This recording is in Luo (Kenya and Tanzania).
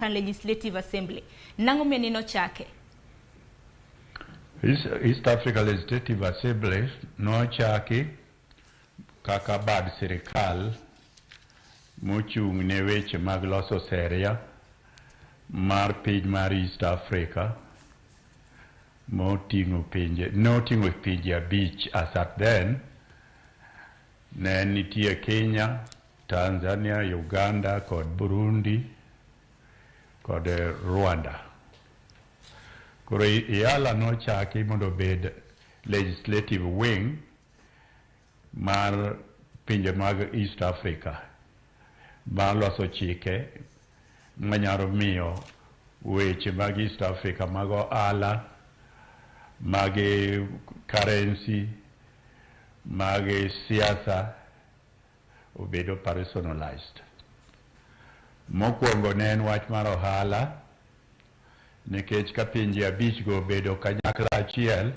African Legislative Assembly. Nang'o miyo ni nochake? East Africa Legislative Assembly nochaki kaka bad sirikal mochung' ne weche mag loso sheria mar piny mar East Africa moting'o pinje noting'o pinje abich. As at then ne nitie Kenya, Tanzania, Uganda kod Burundi kod Rwanda. Koro EALA nochaki mondo obed legislative wing mar pinje mag East Africa mar loso chike manyalo miyo weche mag East Africa mag ohala, mag currency, mag siasa obedo personalized. Mokwongo ne en wach mar ohala, nikech ka pinje abich go obedo kanyakla achiel,